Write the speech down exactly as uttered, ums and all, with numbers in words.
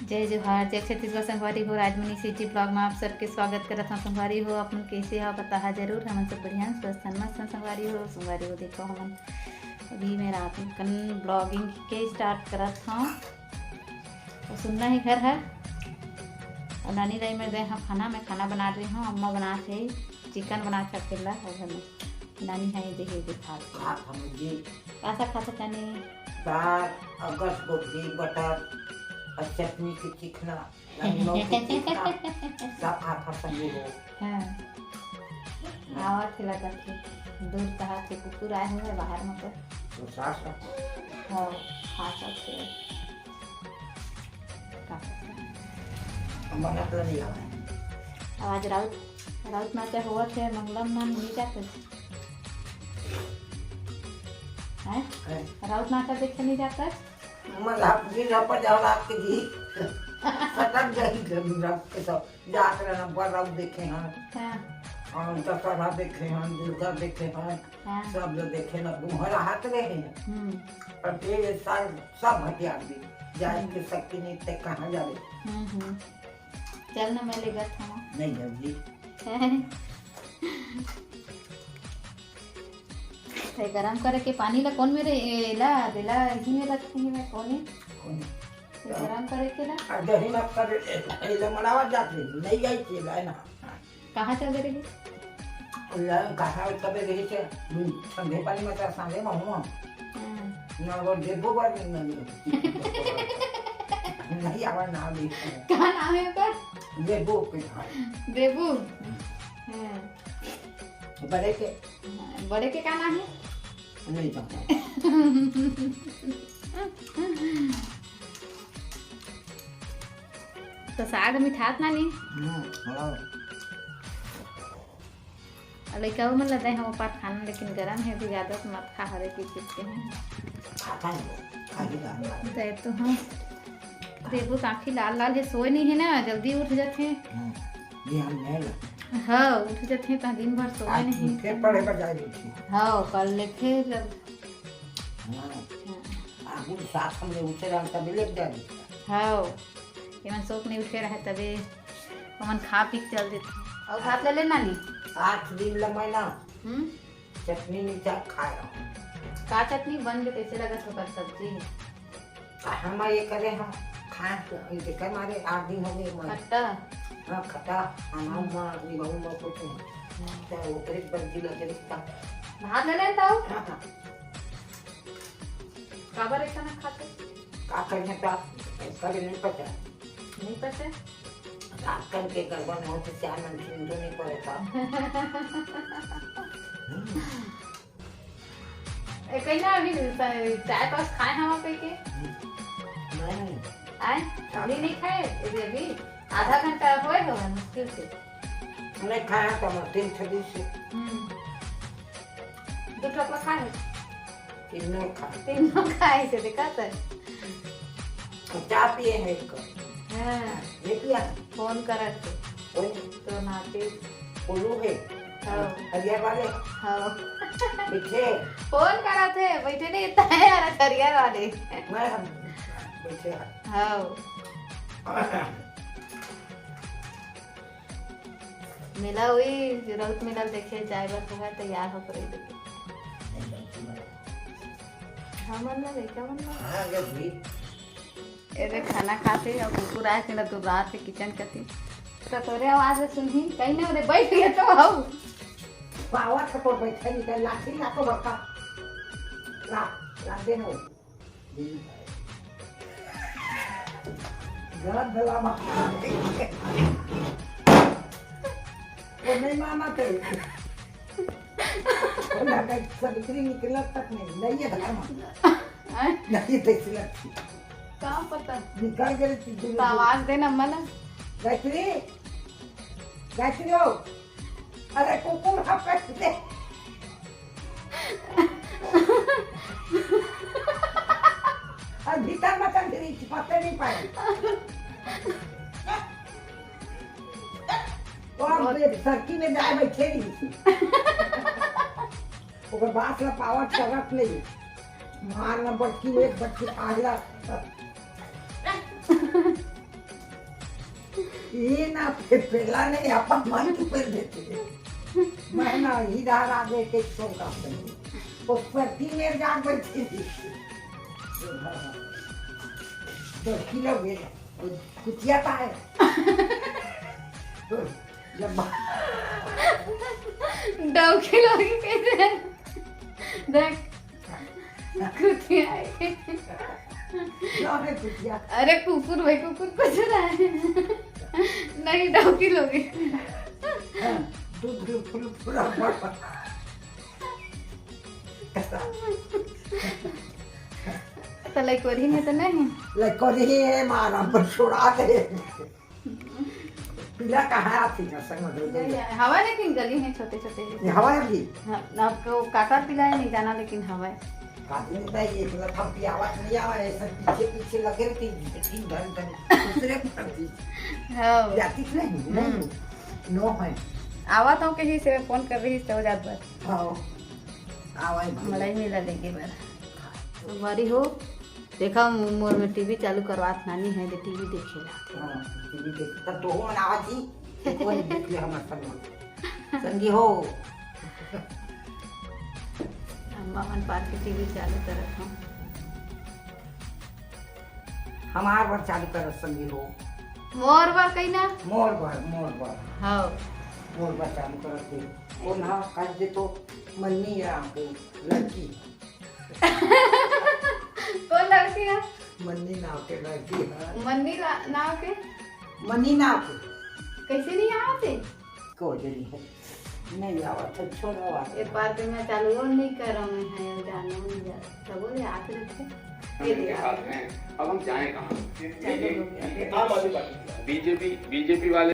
जय जोहार, जय छत्तीसगढ़ संगवारी हो। राजमणि सीजी ब्लॉग में आप सबके स्वागत करत हूँ। संगवारी हो, अपन कैसे हो बताहा जरूर। हमन सब बढ़िया, स्वस्थ हन, मस्त हन संगवारी हो। संगवारी हो, देखो हमन अभी मैं रात कन ब्लॉगिंग के स्टार्ट करत हूँ। तो सुनना ही घर है। और नानी दाई मैं गए हूँ खाना, मैं खाना बना रही हूँ। अम्मा बना थे चिकन बना के अकेला और घर में नानी है ये देखिए दिखा। आप हम जी का सा खाता नानी? दाल और गस गोभी बटर और चटनी के चिकना, लखनऊ के चिकना, सब हाथ संगे हो। हाँ। आवा थे लगा थे। दूर कहा थे कुकुर आए हुए बाहर में तो। तो सास का? हाँ, हाँ, सास के। का करता? हम बना तो नहीं आवा है। आवाज राउत, राउत नाचा हुआ थे, मंगलम नाम नहीं जाते। हैं? हैं? राउत नाचा देखे नहीं जाता? मजाक जी, रपट जाओ आपके जी। सटक जाई जमीन आपके सब। जात रहना, बरऊ देखे हैं। हाँ। और दशहरा देखे हैं, दुर्गा देखे हैं। हाँ। सब जो देखे ना, तुम्हारा हाथ रहे हैं। हम्म। और ये साल सब हथियार भी। जाए हम्म। के शक्ति नहीं, ते कहाँ जावे? हम्म, हम्म। चल ना, मैं ले गत हूँ। नहीं जाओ जी। ते गरम करे के पानी ला कौन मेरे, ए, ला, देला, इही में रखे ही मैं, कौन है? कौन? ते गरम करे के ला। आ, दही मत कर, ए, ए, ले मनावा जाते, नहीं जाई के ला ना। कहाँ चल दे रही? ला, कहाँ तबे रही से, हम्म, ठंडे पानी में तो सांगे में हुआ। हम्म। ना वो देबू बार में नहीं। नहीं, आवा ना भी। का नाम है ओकर? देबू के नाम। देबू? हम्म। हाँ। बड़े के? हाँ, बड़े के का नाम है? नहीं पता। तो साग मिठात ना नहीं? हम्म, हाँ। लइका मन ला दे हम ओपार खाना, लेकिन गरम है, अभी ज्यादा तो मत खा, हरे की चीज के हैं। खाता नहीं, खाली रहना। दे तो हम। देबू तो आँखी लाल लाल है, सोए नहीं है ना, जल्दी उठ जाते हैं। हम्म, ये हम नहीं ला। हाँ, उठ जाते हैं तो दिन भर सोए आज नहीं। फिर पढ़े पर जाए उठी। हाँ, कल ले फिर जब हाँ। हाँ। आगू साथ हमने उठे रहन तभी ले जाए। हाँ, एमन सोक नहीं उठे रहे तबे ओमन खा पी के चल देथे। अउ भात ले ले नानी। आठ दिन ल मैं ना हम्म? चटनी नहीं चा-, खाए रहूं। का चटनी बन के कैसे लगत ओकर सब्जी? हम ये करे हम खाए, इनके कर मारे आठ दिन हो गए मैं। खट्टा? हाँ, खट्टा, हम, हम हम्म। माँ, अपनी बहू माँ को तो, हम्म। तो वो करीब बन जी लगे रिश्ता। भात ले ले ताऊ। हाँ, हाँ। काबर इतना खाते? का करें तो आप, कभी नहीं पचा। नहीं पचे? रात कन के गड़बड़ हो तो चार मन खिंदू नहीं पड़े तो। हम्म। ए, कहीं ना अभी स-, चाय पास खाए हम पे के? नहीं। आए? अभी नहीं खाए? अभी, अभी आधा घंटा होए होगा मुश्किल से। नहीं खाया तो मैं तीन छब्बीस से। हम्म। दो ठोकला खाए? तीनों खा। तीनों खाए से देखा सर। चाय पिए हैं एक। हाँ। ये पिया? फोन करत थे। कौन? तो नाते। कोलू है? हाँ। हरियर वाले? हाँ। बैठे? फोन करत थे, बैठे नहीं, इतना है यार, हरियर वाले। मैं हम बैठे हैं। हाँ। मेला वही रउत मेला देखे जाए बर पूरा तैयार हो पड़े। हमन ला लइका मन ला। हाँ, ये भी। ए देख, खाना खाते और कुकुर आए के ना दुबरात है किचन कती। तो तोरे आवाज में सुनही, कहीं ना उधर बैठ गए तो हऊ। बाबा तो बैठे नहीं, लाठी ला तो बड़का। ला, ला दे हो। गलत गला मा। वो नहीं माना थे। वो लगा, सावित्री निकला तक नहीं, नहीं है घर में। आय? नहीं, तैसी लगती। का पता? निकल गए थी, तो आवाज देना मना। गायत्री, गायत्री हो। अरे कुकुर हा पैसे। और भीतर में चल गई, पत्ते नहीं पाए। तो हम ये सर्दी में जाए बैठे नहीं थी। ओकर बास ला पावत करत नहीं। मार ना बटकी, एक बटकी आगला। ये ना फे-, फैला नहीं, अपन मन के फैल देते हैं। मैं ना इधर आ गए के सो का नहीं। वो परती मेरे जान बैठी थी। दो किलो गए। कुतिया का है। जब डौकी लोगी कैसे है? देख, कुतिया है। क्या है कुतिया? अरे कुकुर भाई, कुकुर कुछ रहा है। नहीं, डौकी लोगी। हाँ, दूध फुल फुला पड़ा। तो लइकोरी में तो नहीं। लइकोरी है, मारा पर छोड़ा दे। पीला कहाँ आती है, संग में दे दे। हवा लेकिन गली है छोटे छोटे। ये हवा है भी। हाँ, आपको काटा पीला है नहीं जाना, लेकिन हवा है। काटने का ये मतलब हम की आवाज नहीं आवा, ऐसा पीछे पीछे लगे रहती, तीन घंटे दूसरे पर थी। हाँ। जाती कि नहीं? नहीं। नो है। आवा तो कहीं से फोन कर रही तो जात बार। हाँ। आवा ही भाई। मलाई मेला लेके बार। तो बारी हो, देखा मोर में टीवी चालू करवात नानी है, तो टीवी देखेला। हाँ, टीवी देख, तब तो हो ना आती, एक बार देख ले हमारे संग। संगी हो। अम्मा मन पार के टीवी चालू करत हूँ। हमार बर चालू कर संगी हो। मोर बर कही ना। मोर बर, मोर बर। हाँ। मोर बर चालू कर दे। वो ना कर दे तो मन्नी या आपको लड़की। कौन लड़की है? मन्नी नाव के लड़की है। मन्नी ला- नाव के? मन्नी नाव के। कैसे नहीं आते? को जरी है। नहीं आवत है, छोड़ो आवत ये है। पार्क में चालू और नहीं कर रहा मैं है, जानो नहीं जा। तब बोले आते रहते। के साथ हैं। अब हम जाएं कहाँ? चलो। आम आदमी पार्टी। बीजेपी बीजेपी वाले